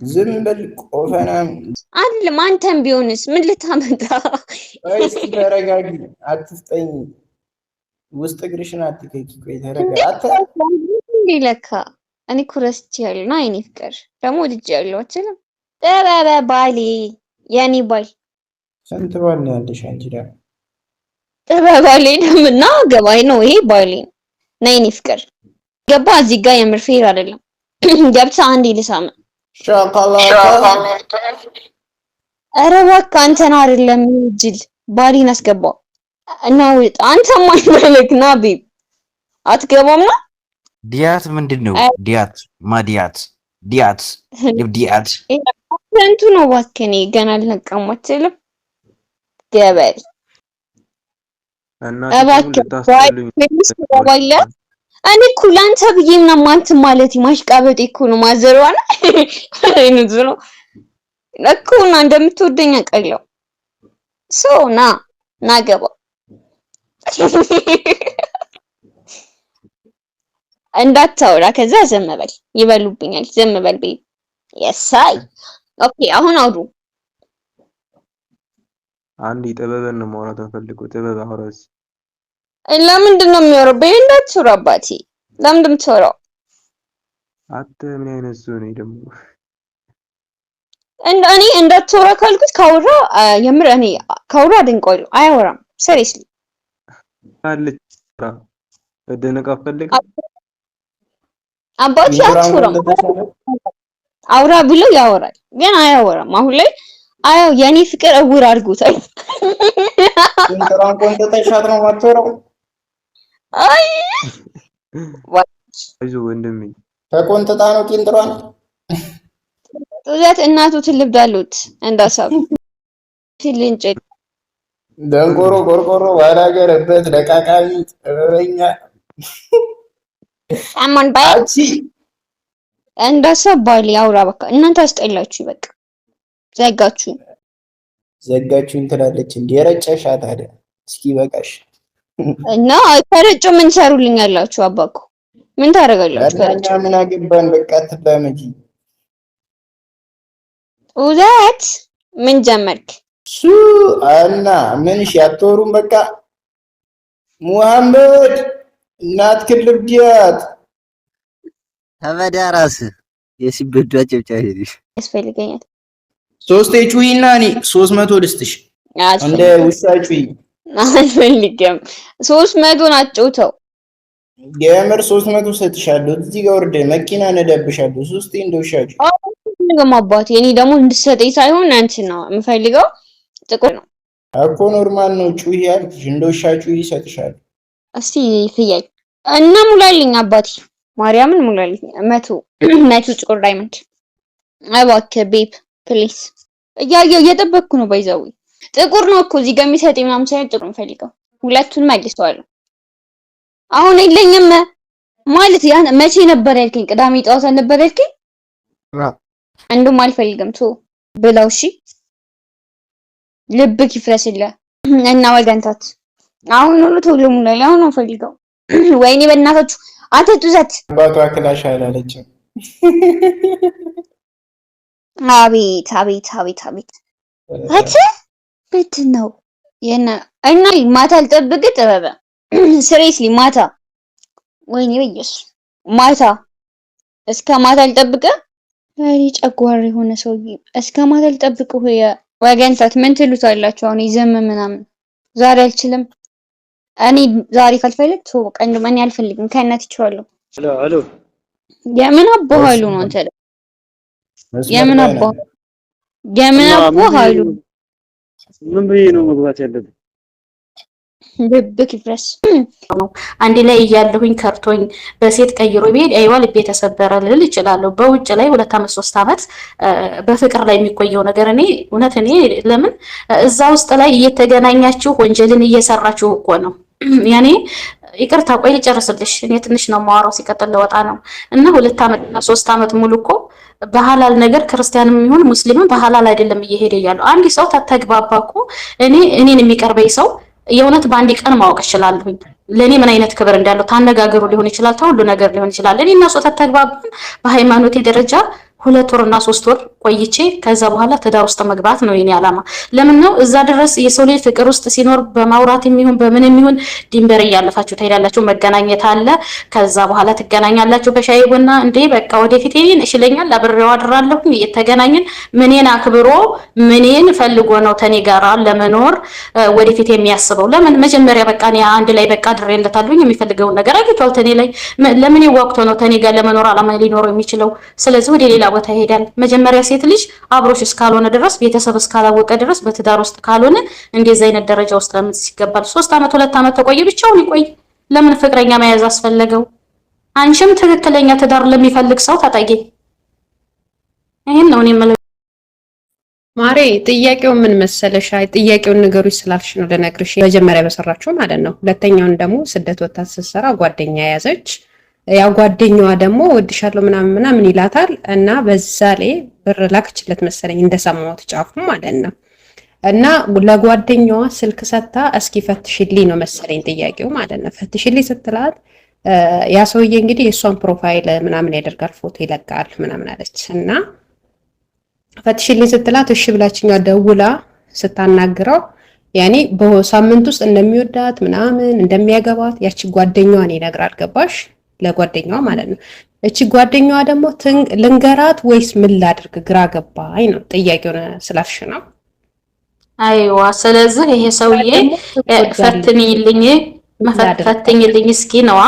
ዝም በል ቆፈናም። አይደለም አንተም ቢሆንስ ምን ልታመጣ? ቆይ እስኪ ተረጋጊ፣ አትፍጠኝ። ውስጥ እግርሽን አትከኪ። ቆይ ተረጋ። አተ እንዴ ለካ እኔ እኮ ረስቼዋለሁ። ና የኔ ፍቅር ደግሞ ወድጄዋለሁ። አትችልም ጥበበ ባሌ የኔ ባል። ስንት ባል ነው ያለሽ አንቺ ደግሞ? ጥበበ ባሌ እና ገባይ ነው ይሄ ባሌ ነው። ና የኔ ፍቅር ገባ። እዚህ ጋር የምር fair አይደለም። ገብተህ አንዴ ልሳም። ሻካላታ። ኧረ እባክህ አንተን አይደለም ጅል፣ ባሌን አስገባው እና ውጥ። አንተ ማን በለክ ና babe አትገባም ና። ዲያት ምንድን ነው? ዲያት ማዲያት ዲያት ዲያት። ከንቱ ነው እባክህ። እኔ ገና አልነቃም። አትችልም ገበሬ እባክህ ትገባለህ። እኔ እኮ ለአንተ ብዬ ምናምን አንተ ማለት ማሽቃበጤ እኮ ነው። ማዘሯ ነው ነው እኮ እና እንደምትወደኝ አውቃለሁ። so ና ና ገባ እንዳታወራ። ከዛ ዝም በል ይበሉብኛል። ዝም በል babe የሳይ okay። አሁን አውሩ። አንድ ጥበብን ነው ማውራት የምፈልገው። ጥበብ አውራስ። ለምንድን ነው የሚያወራው? babe እንዳትወራ አባቴ። ለምንድን ነው የምትወራው? አንተ ምን አይነት ሰው ነህ ደግሞ? እንደ እኔ እንዳትወራ ካልኩት ካወራ የምር እኔ ካወራ አደንቀዋለሁ። አያወራም seriously። አለች መደነቅ አትፈልግም? አባቴ አትወራም። አውራ ብሎ ያወራል ግን አያወራም። አሁን ላይ አያው የኔ ፍቅር እውር አድርጎታል። ቂንጥሯን ቆንጥጠሻት ነው የማትወራው? አይ አይዞህ ወንድሜ። ተቆንጥጣ ነው ቂንጥሯን። ጡዘት እናቱ ትልብዳሉት እንዳሳብ ልንጭ ደንቆሮ ቆርቆሮ ባላገረበት ለቃቃሚ ጥበበኛ አማን ባይ አንቺ። እንዳሳብ ባል አውራ በቃ እናንተ አስጠላችሁ። በቃ ዘጋችሁ። ዘጋችሁኝ ትላለች። እንደ የረጨሻ ታዲያ እስኪ በቃሽ። እና ከረጮ ምን ትሰሩልኛላችሁ? አባኮ ምን ታደርጋላችሁ? ከረጮ እኛ ምን አገባን? በቃ አትላመጂ። ጡዘት ምን ጀመርክ? ሱ እና ምን እሺ፣ አትወሩም? በቃ ሙሐመድ እናት ክልብ ዲያት ተበዳ ራስህ የሲበዱ አጨብጫቢ ነሽ። ያስፈልገኛል። ሶስቴ ጩሂና እኔ 300 ልስጥሽ። እንደ ውሻ ጩሂ። አልፈልግም። 300 ናቸው። ተው። የምር 300 ሰጥሻለሁ። እዚህ ጋር ወርደ መኪና ነዳብሻለሁ። ሶስቴ እንደ ውሻ ጩሂ። አልፈልግም አባቴ። እኔ ደግሞ እንድትሰጠኝ ሳይሆን አንቺን ነው የምፈልገው። ጥቁር ነው እኮ normal ነው። ጩሂ ያልኩሽ እንደ ውሻ ጩሂ እሰጥሻለሁ። እስቲ ፍየል እና ሙላልኝ አባቴ፣ ማርያምን ሙላልኝ። 100 100 ጥቁር diamond እባክህ babe please። እያየሁ እየጠበቅኩ ነው። ባይዘዊ ጥቁር ነው እኮ እዚህ ጋር የሚሰጠኝ ምናምን ሳይሆን ጥቁር የምፈልገው። ሁለቱን መልሰዋለሁ። አሁን የለኝም ማለት ያ መቼ ነበር ያልከኝ? ቅዳሜ ጠዋት ነበር ያልከኝ? እንደውም አልፈልግም ቶ ብለው። እሺ ልብክ ይፍረስልህ እና ወገንታት አሁን ሁሉ ቶሎ ሙላልኝ። አሁን ነው ፈልገው። ወይኔ በእናታችሁ አንተ ጡዘት። አባቷ ክላሽ አላለችም። አቤት አቤት አቤት አቤት አተ ምንድን ነው የና እና ማታ አልጠብቅ ጥበበ seriously ማታ ወይኔ በኢየሱስ ማታ እስከ ማታ አልጠብቅ። እኔ ጨጓራ የሆነ ሰውዬ እስከ ማታ አልጠብቅ። ሆይ ወገንታት ምን ትሉታላችሁ? አሁን ይዘም ምናምን ዛሬ አልችልም። እኔ ዛሬ ካልፈለግ ቶ በቃ እንደውም እኔ አልፈልግም። ከእናት ይችዋለሁ። አሎ። የምን አባሃሉ ነው አንተ? የምን አባ የምን አባሃሉ? ምን ብዬ ነው መግባት ያለብን? ልብክ ይፍረስ። አንድ ላይ እያለሁኝ ከርቶኝ በሴት ቀይሮ ቢሄድ አይዋ ልቤ ተሰበረ ልል እችላለሁ። በውጭ ላይ 2 አመት 3 አመት በፍቅር ላይ የሚቆየው ነገር እኔ እውነት እኔ ለምን እዛ ውስጥ ላይ እየተገናኛችሁ ወንጀልን እየሰራችሁ እኮ ነው። ያኔ ይቅርታ ቆይ ልጨርስልሽ። እኔ ትንሽ ነው የማወራው፣ ሲቀጥል ለወጣ ነው። እና 2 አመት እና 3 አመት ሙሉ እኮ በሐላል ነገር ክርስቲያንም ይሁን ሙስሊምም በሐላል አይደለም እየሄደ እያሉ አንድ ሰው ተተግባባ እኮ እኔ እኔን የሚቀርበኝ ሰው የእውነት በአንድ ቀን ማወቅ እችላለሁኝ። ለእኔ ምን አይነት ክብር እንዳለው ታነጋገሩ ሊሆን ይችላል፣ ተሁሉ ነገር ሊሆን ይችላል። እኔ እና እሱ ተተግባባን በሃይማኖቴ ደረጃ 2 ወርና 3 ወር ቆይቼ ከዛ በኋላ ትዳር ውስጥ መግባት ነው የኔ ዓላማ። ለምን ነው እዛ ድረስ የሰው ልጅ ፍቅር ውስጥ ሲኖር በማውራት የሚሆን በምን የሚሆን ድንበር እያለፋችሁ ትሄዳላችሁ። መገናኘት አለ። ከዛ በኋላ ትገናኛላችሁ በሻይ ቡና። እንዴ በቃ ወደፊት ይሄን እሽለኛል፣ አብሬው አድራለሁ። እየተገናኘን ምኔን አክብሮ ምኔን ፈልጎ ነው ተኔ ጋራ ለመኖር ወደፊት የሚያስበው? ለምን መጀመሪያ በቃ እኔ አንድ ላይ በቃ አድሬለታለሁኝ፣ የሚፈልገውን ነገር አግኝቷል ተኔ ላይ። ለምን ዋቅቶ ነው ተኔ ጋር ለመኖር አላማ ሊኖረው የሚችለው? ስለዚህ ወደ ሌላ ቦታ ይሄዳል። መጀመሪያ ሴት ልጅ አብሮሽ እስካልሆነ ድረስ፣ ቤተሰብ እስካላወቀ ድረስ፣ በትዳር ውስጥ ካልሆነ እንደዚህ አይነት ደረጃ ውስጥ ለምን ይገባል? 3 ዓመት 2 ዓመት ተቆየ፣ ብቻውን ይቆይ። ለምን ፍቅረኛ መያዝ አስፈለገው? አንቺም ትክክለኛ ትዳር ለሚፈልግ ሰው ተጠጊ። ይሄን ነው እኔ የምለው። ማሬ፣ ጥያቄው ምን መሰለሽ? አይ ጥያቄውን ነገሮች ስላልሽ ነው ልነግርሽ። መጀመሪያ በሰራችው ማለት ነው። ሁለተኛውን ደግሞ ስደት ወጥታ ስትሰራ ጓደኛ ያዘች። ያው ጓደኛዋ ደግሞ ወድሻለሁ ምናምን ምናምን ይላታል እና በዛ ላይ ብር ላክችለት መሰለኝ እንደሰማሁት ጫፉ ማለት ነው። እና ለጓደኛዋ ስልክ ሰጥታ እስኪ ፈትሽልኝ ነው መሰለኝ ጥያቄው ማለት ነው። ፈትሽልኝ ስትላት ያ ሰውዬ እንግዲህ የእሷን profile ምናምን ያደርጋል፣ ፎቶ ይለቃል ምናምን አለች። እና ፈትሽልኝ ስትላት እሺ ብላችኛ ደውላ ስታናግረው ያኔ በሳምንት ውስጥ እንደሚወዳት ምናምን እንደሚያገባት ያቺ ጓደኛዋን ይነግራል። ገባሽ? ለጓደኛዋ ማለት ነው። እቺ ጓደኛዋ ደግሞ ልንገራት ወይስ ምን ላድርግ ግራ ገባኝ ነው ጥያቄውን ስላልሽ ነው። አይዋ፣ ስለዚህ ይሄ ሰውዬ ፈትኝልኝ ፈትኝልኝ እስኪ ነዋ፣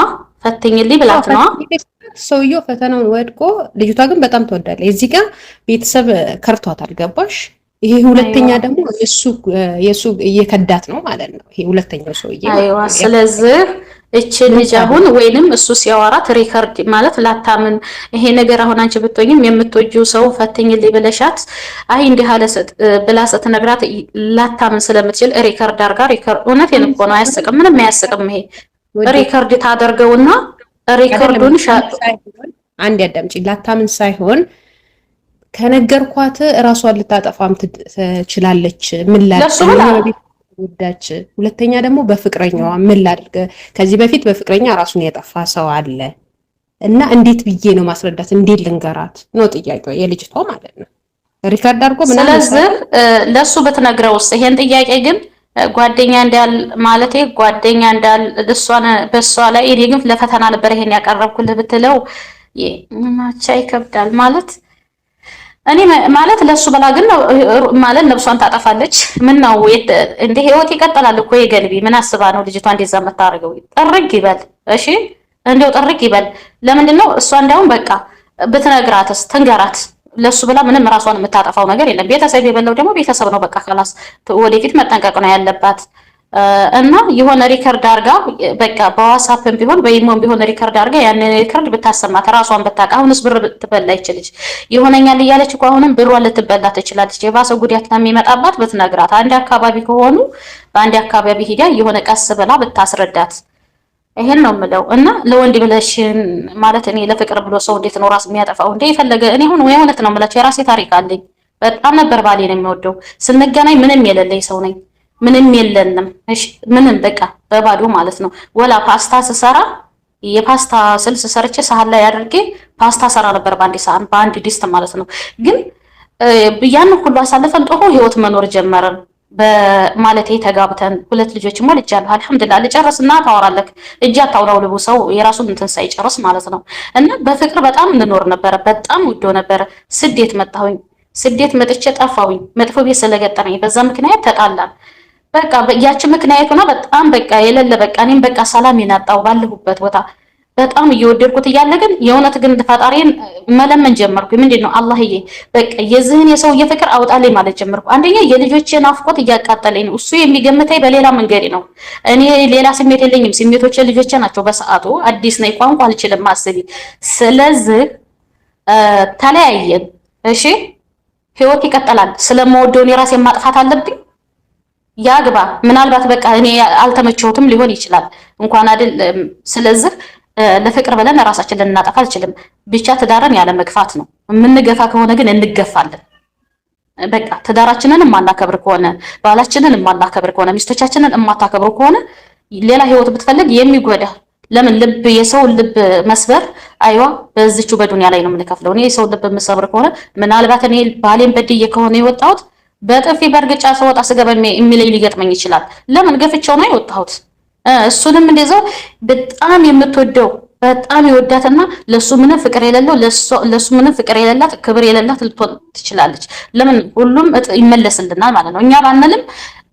ፈትኝልኝ ብላት ነዋ። ሰውየው ፈተናውን ወድቆ ልጅቷ ግን በጣም ትወዳለች። እዚህ ጋር ቤተሰብ ከርቷታል። ገባሽ? ይሄ ሁለተኛ ደግሞ የሱ እየከዳት ነው ማለት ነው። ይሄ ሁለተኛው ሰውዬ። አይዋ፣ ስለዚህ እቺ ልጅ አሁን ወይንም እሱ ሲያወራት record ማለት ላታምን ይሄ ነገር አሁን አንቺ ብትሆኝም የምትወጂው ሰው ፈትኝልኝ ብለሻት አይ እንዲህ አለ ብላ ስትነግራት ላታምን ስለምትችል record አድርጋ record፣ እውነቴን እኮ ነው፣ አያስቅም፣ ምንም አያስቅም። ይሄ record ታደርገውና record ኡን አንድ ያዳምጪ። ላታምን ሳይሆን ከነገርኳት እራሷን ልታጠፋም ትችላለች። ምን ላድርግ ወዳች። ሁለተኛ ደግሞ በፍቅረኛዋ ምን ላድርግ? ከዚህ በፊት በፍቅረኛ ራሱን ያጠፋ ሰው አለ እና እንዴት ብዬ ነው ማስረዳት? እንዴት ልንገራት ነው ጥያቄዋ የልጅቷ ማለት ነው። Record አድርጎ ምናምን። ስለዚህ ለሱ ብትነግረውስ ይሄን ጥያቄ ግን ጓደኛ እንዳል ማለቴ ጓደኛ እንዳል እሷን በሷ ላይ እኔ ግን ለፈተና ነበር ይሄን ያቀረብኩልህ ብትለው ማቻ ይከብዳል። ማለት እኔ ማለት ለሱ ብላ ግን ማለት ነብሷን ታጠፋለች። ምን ነው እንደ ህይወት ይቀጥላል እኮ የገልቢ ምን አስባ ነው ልጅቷ እንደዛ የምታደርገው? ጥርግ ይበል እሺ፣ እንደው ጥርግ ይበል። ለምንድን ነው እሷ እንዲያውም በቃ ብትነግራትስ ትንገራት። ለሱ ብላ ምንም ራሷን የምታጠፋው ነገር የለም። ቤተሰብ የበላው ደግሞ ቤተሰብ ነው። በቃ خلاص ወደፊት መጠንቀቅ ነው ያለባት። እና የሆነ record አርጋ በቃ በዋትስአፕም ቢሆን በኢሞም ቢሆን record አርጋ ያንን record ብታሰማት ራሷን ብታውቅ። አሁንስ ብር ብትበላ ይችልች ይሆነኛል እያለች እኮ አሁንም ብሯን ልትበላ ትችላለች። የባሰ ጉዳት ከሚመጣባት ብትነግራት፣ አንድ አካባቢ ከሆኑ በአንድ አካባቢ ሂዳ የሆነ ቀስ ብላ ብታስረዳት ይሄን ነው የምለው። እና ለወንድ ብለሽን ማለት እኔ ለፍቅር ብሎ ሰው እንዴት ነው ራስ የሚያጠፋው? እንዴ የፈለገ እኔ አሁን የእውነት ነው የምላቸው የራሴ ታሪክ አለኝ። በጣም ነበር ባሌን የሚወደው። ስንገናኝ ምንም የሌለኝ ሰው ነኝ። ምንም የለንም። እሺ ምንም በቃ በባዶ ማለት ነው። ወላ ፓስታ ስሰራ የፓስታ ስልስ ሰርቼ ሳህን ላይ አድርጌ ፓስታ ሰራ ነበር በአንድ ሳህን በአንድ ድስት ማለት ነው። ግን ያን ሁሉ አሳልፈን ጥሩ ህይወት መኖር ጀመረን። በማለቴ ተጋብተን ሁለት ልጆች ወልጃለሁ። አልሐምዱሊላህ ልጨርስና ታወራለህ። እጅ አታውላውልቡ ሰው የራሱን እንትን ሳይጨርስ ማለት ነው። እና በፍቅር በጣም እንኖር ነበረ። በጣም ውዶ ነበረ። ስደት መጣሁኝ። ስደት መጥቼ ጠፋሁኝ። መጥፎ ቤት ስለገጠመኝ በዛ ምክንያት ተጣላን። በቃ ያቺ ምክንያት ሆና በጣም በቃ የሌለ በቃ እኔም በቃ ሰላም የናጣው ባለሁበት ቦታ በጣም እየወደድኩት እያለ ግን የእውነት ግን ፈጣሪን መለመን ጀመርኩ። ምንድን ነው አላህዬ በቃ የዚህን የሰውዬ ፍቅር አውጣልኝ ማለት ጀመርኩ። አንደኛ የልጆቼ ናፍቆት እያቃጠለኝ ነው። እሱ የሚገምተኝ በሌላ መንገድ ነው። እኔ ሌላ ስሜት የለኝም። ስሜቶቼ ልጆቼ ናቸው። በሰዓቱ አዲስ ነኝ፣ ቋንቋ አልችልም አስቢ። ስለዚህ ተለያየን። እሺ ህይወት ይቀጥላል። ስለምወደው እኔ ራሴን ማጥፋት አለብኝ? ያግባ። ምናልባት በቃ እኔ አልተመቸሁትም ሊሆን ይችላል እንኳን አይደል። ስለዚህ ለፍቅር ብለን ራሳችን ልናጠፋ አልችልም። ብቻ ትዳርን ያለ መግፋት ነው። የምንገፋ ከሆነ ግን እንገፋለን። በቃ ትዳራችንን የማናከብር ከሆነ፣ ባላችንን የማናከብር ከሆነ፣ ሚስቶቻችንን የማታከብሩ ከሆነ ሌላ ህይወት ብትፈልግ የሚጎዳ ለምን ልብ የሰው ልብ መስበር አይዋ በዚቹ በዱንያ ላይ ነው የምንከፍለው። እኔ የሰው ልብ የምሰብር ከሆነ ምናልባት እኔ ባሌን በድዬ ከሆነ የወጣሁት በጥፊ በእርግጫ ስወጣ ስገባ የሚለኝ ሊገጥመኝ ይችላል። ለምን ገፍቼው ነው የወጣሁት። እሱንም እንደዛው በጣም የምትወደው በጣም የወዳትና ለሱ ምንም ፍቅር የሌለው ለሱ ምንም ፍቅር የሌላት ክብር የሌላት ልትሆን ትችላለች። ለምን ሁሉም ይመለስልናል ማለት ነው። እኛ ባንልም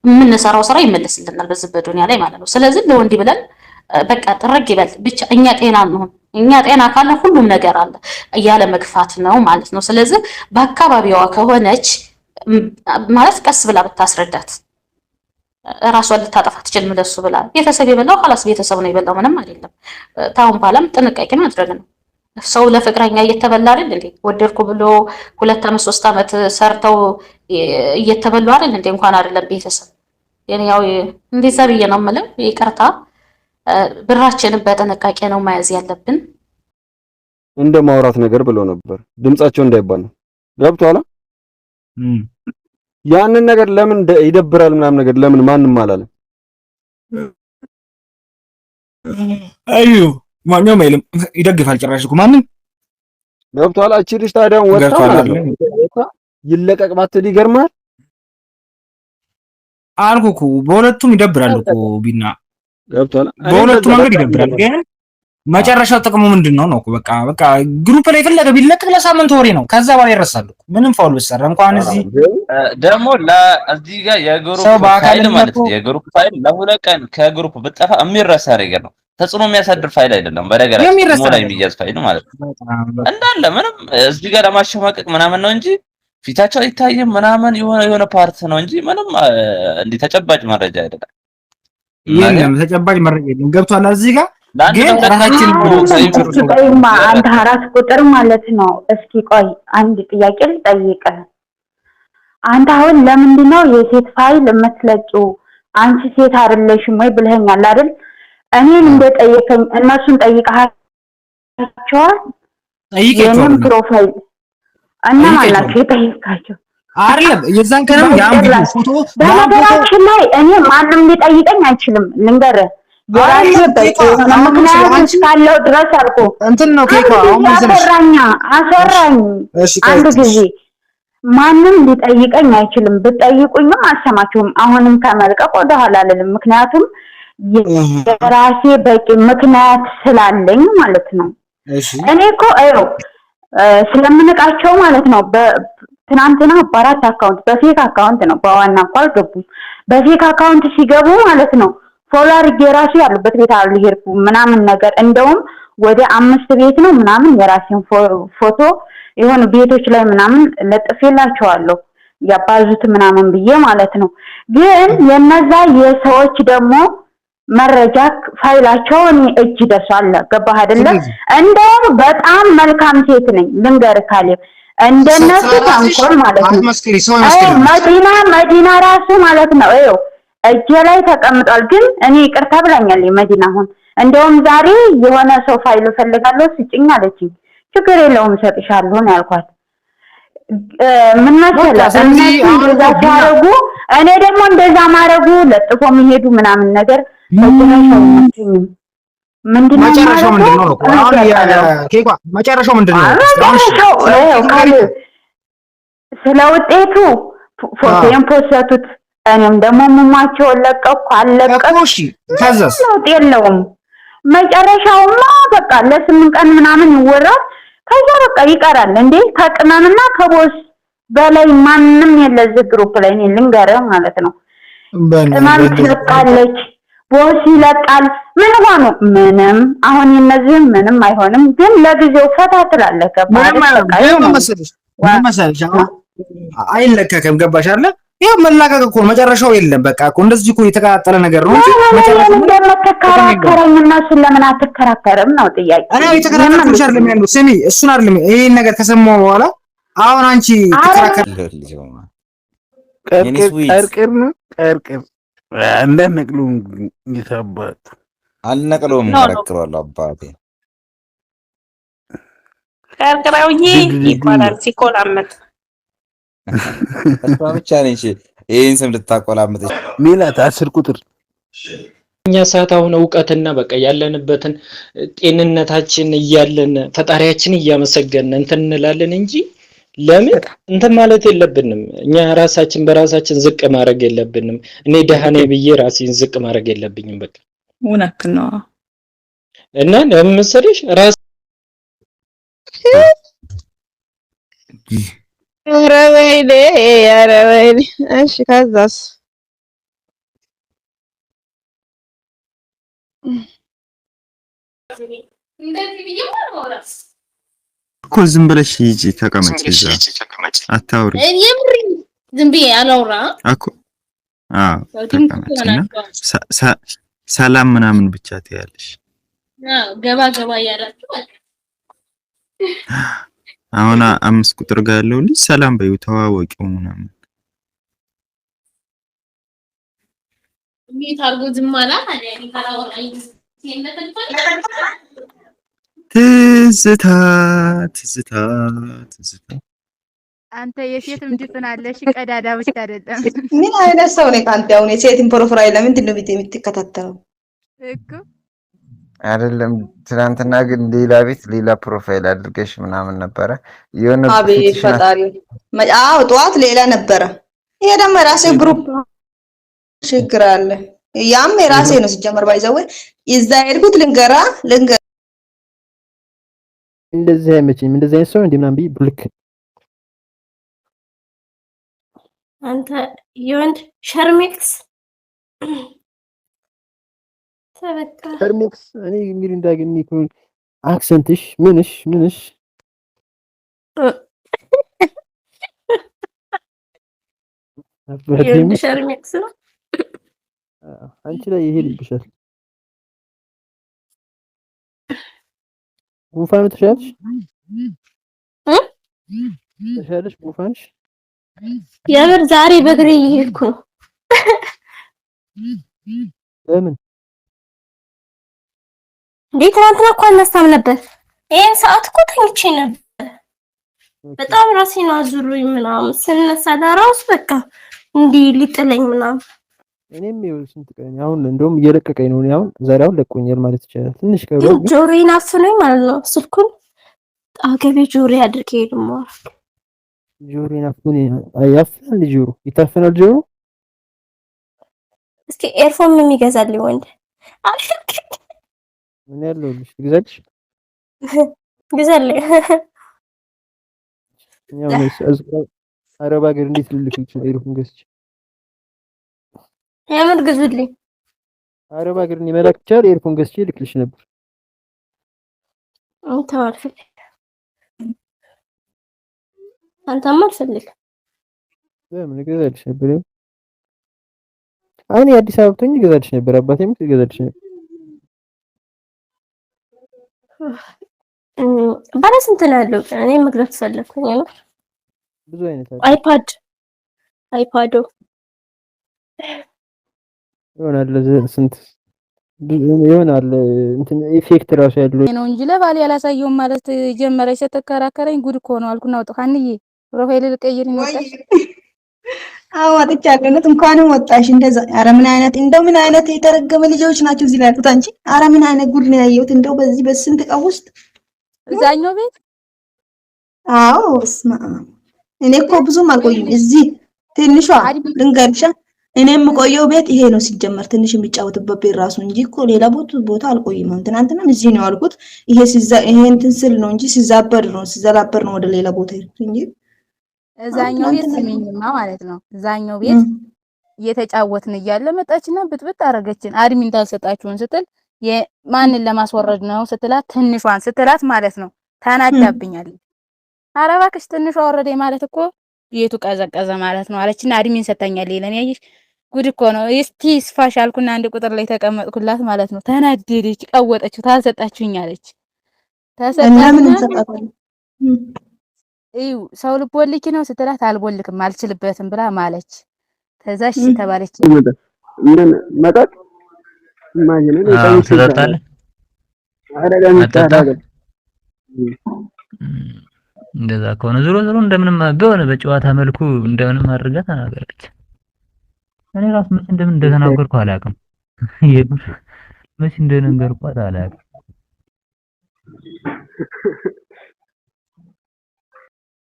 የምንሰራው ስራ ይመለስልናል በዚህ በዱንያ ላይ ማለት ነው። ስለዚህ ለወንድ ብለን በቃ ጥርግ ይበል ብቻ እኛ ጤና እንሁን። እኛ ጤና ካለ ሁሉም ነገር አለ እያለ መግፋት ነው ማለት ነው። ስለዚህ በአካባቢዋ ከሆነች ማለት ቀስ ብላ ብታስረዳት ራሷን ልታጠፋ ትችልም። ለሱ ብላ ቤተሰብ የበላው خلاص ቤተሰብ ነው የበላው፣ ምንም አይደለም። ታሁን በኋላም ጥንቃቄ ማድረግ ነው። ሰው ለፍቅረኛ እየተበላ አይደል እንዴ? ወደድኩ ብሎ 2 አመት 3 አመት ሰርተው እየተበሉ አይደል እንዴ? እንኳን አይደለም ቤተሰብ። ያው እንደዛ ብዬ ነው የምለው። ይቅርታ፣ ብራችንን በጥንቃቄ ነው መያዝ ያለብን። እንደ ማውራት ነገር ብለው ነበር። ድምጻቸው እንዳይባል ነው። ገብቶሃል? ያንን ነገር ለምን ይደብራል ምናምን ነገር ለምን ማንም አላለም? አዩ ማንም አይልም፣ ይደግፋል። ጭራሽ እኮ ማንም ገብቶሃል? እቺ ልጅ ታዲያ ወጣ ማለት ነው ይለቀቅ ባትል ይገርማል። አልኩህ እኮ በሁለቱም ይደብራል እኮ ቢና። ገብቶሃል? በሁለቱም መንገድ ይደብራል። ግን መጨረሻው ጥቅሙ ምንድን ነው ነው? በቃ በቃ group ላይ የፈለገ ቢለቀቅ ለሳምንት ወሬ ነው። ከዛ በኋላ ይረሳል እኮ ምንም foul ብትሰራ እንኳን እዚህ ደግሞ እዚህ ጋር የ group ፋይል ማለት ነው። የ group file ለ2 ቀን ከ group ብጠፋ የሚረሳ ነገር ነው። ተጽዕኖ የሚያሳድር ፋይል አይደለም። በነገራችን ላይ የሚያዝ ፋይል ማለት ነው። እንዳለ ምንም እዚህ ጋር ለማሸማቀቅ ምናምን ነው እንጂ ፊታቸው አይታይም ምናምን የሆነ የሆነ part ነው እንጂ ምንም እንዲህ ተጨባጭ መረጃ አይደለም። የለም ተጨባጭ መረጃ የለም። ገብቷል። እዚህ ጋር ግን ራሳችን ቆይማ አንተ 4 ቁጥር ማለት ነው። እስኪ ቆይ አንድ ጥያቄ ልጠይቅህ። አንተ አሁን ለምንድን ነው የሴት ፋይል የምትለቂው? አንቺ ሴት አይደለሽም ወይ ብለኸኛል አይደል? እኔን እንደጠየከኝ እነሱን ጠይቀሃቸዋል? የኔም profile እነማን ናቸው የጠየካቸው? አይደለም የዛን ቀንም ያን ቪዲዮ ፎቶ በነገራችን ላይ እኔ ማንም ሊጠይቀኝ አይችልም። ልንገርህ የራሴ በቂ የሆነ ምክንያት እስካለው ድረስ አልኩህ። እንትን ነው ኬኳ አሁን መሰለሽ አስወራኛ አስወራኝ አንድ ጊዜ ማንም ሊጠይቀኝ አይችልም። ብትጠይቁኝም አልሰማችሁም። አሁንም ከመልቀቅ ወደኋላ አልልም። ምክንያቱም የራሴ በቂ ምክንያት ስላለኝ ማለት ነው። እኔ እኮ ይኸው ስለምንቃቸው ማለት ነው። ትናንትና በአራት account በ fake account ነው፣ በዋና እንኳ አልገቡም። በ fake account ሲገቡ ማለት ነው follow አድርጌ ራሱ ያሉበት ቤት አልሄድኩም ምናምን ነገር እንደውም ወደ አምስት ቤት ነው ምናምን የራሴን ፎቶ የሆኑ ቤቶች ላይ ምናምን ለጥፌላቸዋለሁ ያባዙት ምናምን ብዬ ማለት ነው። ግን የነዛ የሰዎች ደግሞ መረጃ ፋይላቸው እኔ እጅ ደርሷል። ገባህ አይደለ? እንደውም በጣም መልካም ሴት ነኝ ልንገርህ ካሌብ፣ እንደነሱ ተንኮል ማለት ነው። መዲና መዲና ራሱ ማለት ነው ይኸው እጄ ላይ ተቀምጧል። ግን እኔ ይቅርታ ብላኛለች መዲና። አሁን እንደውም ዛሬ የሆነ ሰው ፋይል እፈልጋለሁ ስጭኝ አለችኝ። ችግር የለውም እሰጥሻለሁ ነው ያልኳት። ምን መሰለህ እነሱ እንደዛ ሲያደርጉ እኔ ደግሞ እንደዛ ማድረጉ ለጥፎ የሚሄዱ ምናምን ነገር መጨረሻው አይመቸኝም። ምንድነው መጨረሻው ምንድነው ነው? አሁን ኬኳ መጨረሻው ምንድነው? መጨረሻው ስለ ውጤቱ ፎቶዬን ፖሰቱት። እኔም ደግሞ ሙሟቸውን ለቀኩ አልለቀኩ። እሺ ከዛስ ለውጥ የለውም። መጨረሻውማ በቃ ለ8 ቀን ምናምን ይወራል። ከዛ በቃ ይቀራል። እንዴ ከቅመምና ከቦስ በላይ ማንም የለ እዚህ group ላይ እኔ ልንገርህ ማለት ነው። ቅመም ትለቃለች፣ ቦስ ይለቃል። ምን ሆኑ? ምንም። አሁን የነዚህም ምንም አይሆንም፣ ግን ለጊዜው ፈታ ትላለህ። ገባህ አይደል? በቃ ምን መሰለሽ ምን መሰለሽ አሁን አይለቀቅም። ገባሽ አይደለ? ይኸው መላቀቅ እኮ ነው፣ መጨረሻው የለም። በቃ እኮ እንደዚህ እኮ የተቀጣጠለ ነገር ነው እንጂ ለምን እንደምትከራከረኝ እነሱን ለምን አትከራከርም ነው ጥያቄ። እኔ የተከራከርኩሽ አይደለም ያለው። ስሚ፣ እሱን አይደለም ይሄን ነገር ከሰማሁ በኋላ አሁን አንቺ ትከራከር ቀርቅር ነው ቀርቅር እንዳነቅሉ የታባቱ አልነቅለውም። ቀረቅረዋለሁ አባቴ። ቀርቅረውዬ ይባላል ሲቆላመጥ። እሷ ብቻ ነች ይህን ስም ልታቆላምጥ። ሜላት 10 ቁጥር ሰዓት አሁን እውቀትና በቃ ያለንበትን ጤንነታችን እያለን ፈጣሪያችን እያመሰገንን እንትን እንላለን እንጂ ለምን እንትን ማለት የለብንም። እኛ ራሳችን በራሳችን ዝቅ ማድረግ የለብንም። እኔ ደሃ ነኝ ብዬ ራሴን ዝቅ ማድረግ የለብኝም። በቃ እውነት ነው። እና ለምን መሰለሽ ራስ ኧረ ወይኔ፣ ኧረ ወይኔ። እሺ ከዛስ? እኮ ዝም ብለሽ ሂጂ ተቀመጪ፣ እዛ አታውሪ። የምሬን ዝም ብዬ አላውራ እኮ። አዎ ተቀመጪ እና ሰላም ምናምን ብቻ ትያለሽ። ገባ ገባ እያላችሁ አሁን 5 ቁጥር ጋር ያለው ልጅ ሰላም በይው፣ ተዋወቂው ምናምን። mute አድርጎ ዝም አላት። ታዲያ እኔ ካላወራኝ ትዝታ ትዝታ ትዝታ። አንተ የሴትም ድፍን አለሽ፣ ቀዳዳ ብቻ አይደለም። ምን አይነት ሰው ነህ አንተ? አሁን የሴትን profile ለምንድን ነው የምትከታተለው? እኮ አይደለም። ትናንትና ግን ሌላ ቤት ሌላ profile አድርገሽ ምናምን ነበረ የሆነ አቤት ፊትሽን ፈጣሪ። አዎ ጠዋት ሌላ ነበረ። ይሄ ደግሞ የራሴ group ችግር አለ። ያም የራሴ ነው ሲጀመር። By the way እዛ ሄድኩት ልንገራ ልንገራ እንደዚህ አይመቸኝም፣ እንደዚህ አይነት ሰው እንዲህ ምናምን ብዬ block። አንተ የወንድ ሸርሜክስ ተበቃ። ሸርሜክስ እኔ እንግዲህ እንዳገኝ accent ሽ ምንሽ ምንሽ የወንድ ሸርሜክስ ነው። አንቺ ላይ ይሄድብሻል። ጉንፋኑ ተሻለሽ? ተሻለሽ ጉንፋንሽ? የምር ዛሬ በእግሬ እየሄድኩ ነው። ለምን? እንዴ ትናንትና እኮ አልነሳም ነበር። ይሄን ሰዓት እኮ ተኝቼ ነበር። በጣም ራሴን አዙሩኝ ምናምን ስነሳ ለራሱ በቃ እንዲህ ሊጥለኝ ምናምን። እኔም ይኸው ስንት ቀን አሁን እንደውም እየለቀቀኝ ነው። እኔ አሁን ዛሬ አሁን ለቆኛል ማለት ይቻላል። ትንሽ ቀሩ ግን ጆሮዬን አፍኖኝ ማለት ነው። ስልኩን አገቤ ጆሮዬ አድርጌ ነው። ጆሮዬን አፍኖኝ ያፍናል። ጆሮ ይታፈናል። ጆሮ እስኪ earphone የሚገዛልኝ ወንድ ምን ያለውልሽ ልግዛልሽ? ግዛልኝ። ያው አረብ ሀገር እንዴት ልልክልሽ ነው earphone ገዝቼ? የምር ግዙልኝ። አረብ ሀገር እኔ መላክ ይቻላል? Earphone ገዝቼ ልክልሽ ነበር። ተው አልፈልግም። አንተማ አልፈልግም። ለምን እገዛልሽ ነበር? እኔ አዲስ አበባ ብትሆኚ እገዛልሽ ነበር። አባቴም እገዛልሽ ነበር። ባለ ስንት ነው ያለው? እኔ መግዛት ፈለኩኝ። የምር ብዙ አይነት አለ። iPad ይሆናል ስንት ይሆናል እንትን effect ራሱ ያለው ነው እንጂ ለባሌ ያላሳየውም ማለት ጀመረች። ስትከራከረኝ ጉድ እኮ ነው አልኩና ወጣሁ። ሀንዬ profile ልቀይር ነው ወጣሽ? አዎ ወጥቻለሁ። እውነት እንኳንም ወጣሽ። እንደዛ ኧረ ምን አይነት እንደው ምን አይነት የተረገመ ልጆች ናቸው እዚህ ላይ ያሉት። አንቺ ኧረ ምን አይነት ጉድ ነው ያየሁት እንደው በዚህ በስንት ቀን ውስጥ እዛኛው ቤት። አዎ በስመ አብ። እኔ እኮ ብዙም አልቆይም እዚህ። ትንሿ ልንገርሻ፣ እኔ የምቆየው ቤት ይሄ ነው ሲጀመር፣ ትንሽ የሚጫወትበት ቤት ራሱ እንጂ እኮ ሌላ ቦታ አልቆይም። አሁን ትናንትናም እዚህ ነው ያልኩት። ይሄ ሲዛ ይሄ እንትን ስል ነው እንጂ ሲዛበር ነው ሲዘላበር ነው ወደ ሌላ ቦታ ሄድኩት እንጂ። እዛኛው ቤት ስሚኝማ ማለት ነው። እዛኛው ቤት እየተጫወትን እያለ መጣችና ብጥብጥ አደረገችን። Admin ታልሰጣችሁን ስትል ማንን ለማስወረድ ነው ስትላት፣ ትንሿን ስትላት ማለት ነው ተናዳብኛለች። ኧረ እባክሽ ትንሿ ወረደ ማለት እኮ ቤቱ ቀዘቀዘ ማለት ነው አለችና admin ሰታኛለች። ለኔ ያየሽ ጉድ እኮ ነው። እስቲ ስፋሽ አልኩና 1 ቁጥር ላይ ተቀመጥኩላት ማለት ነው። ተናደደች፣ ቀወጠችው። ታልሰጣችሁኝ አለች። እና ምን እንሰጣታለን? እዩ ሰው ልቦልኪ ነው ስትላት አልቦልክም አልችልበትም ብላ ማለች። ከዛሽ ተባለች። ምን መጠጥ ማየነ ነው? ትጠጣለህ? አረጋሚ። እንደዛ ከሆነ ዞሮ ዞሮ እንደምንም በሆነ በጨዋታ መልኩ እንደምንም አድርጋ ተናገረች። እኔ ራሱ መቼ እንደምን እንደተናገርኩ አላውቅም። የምር መች እንደነገርኳት አላውቅም።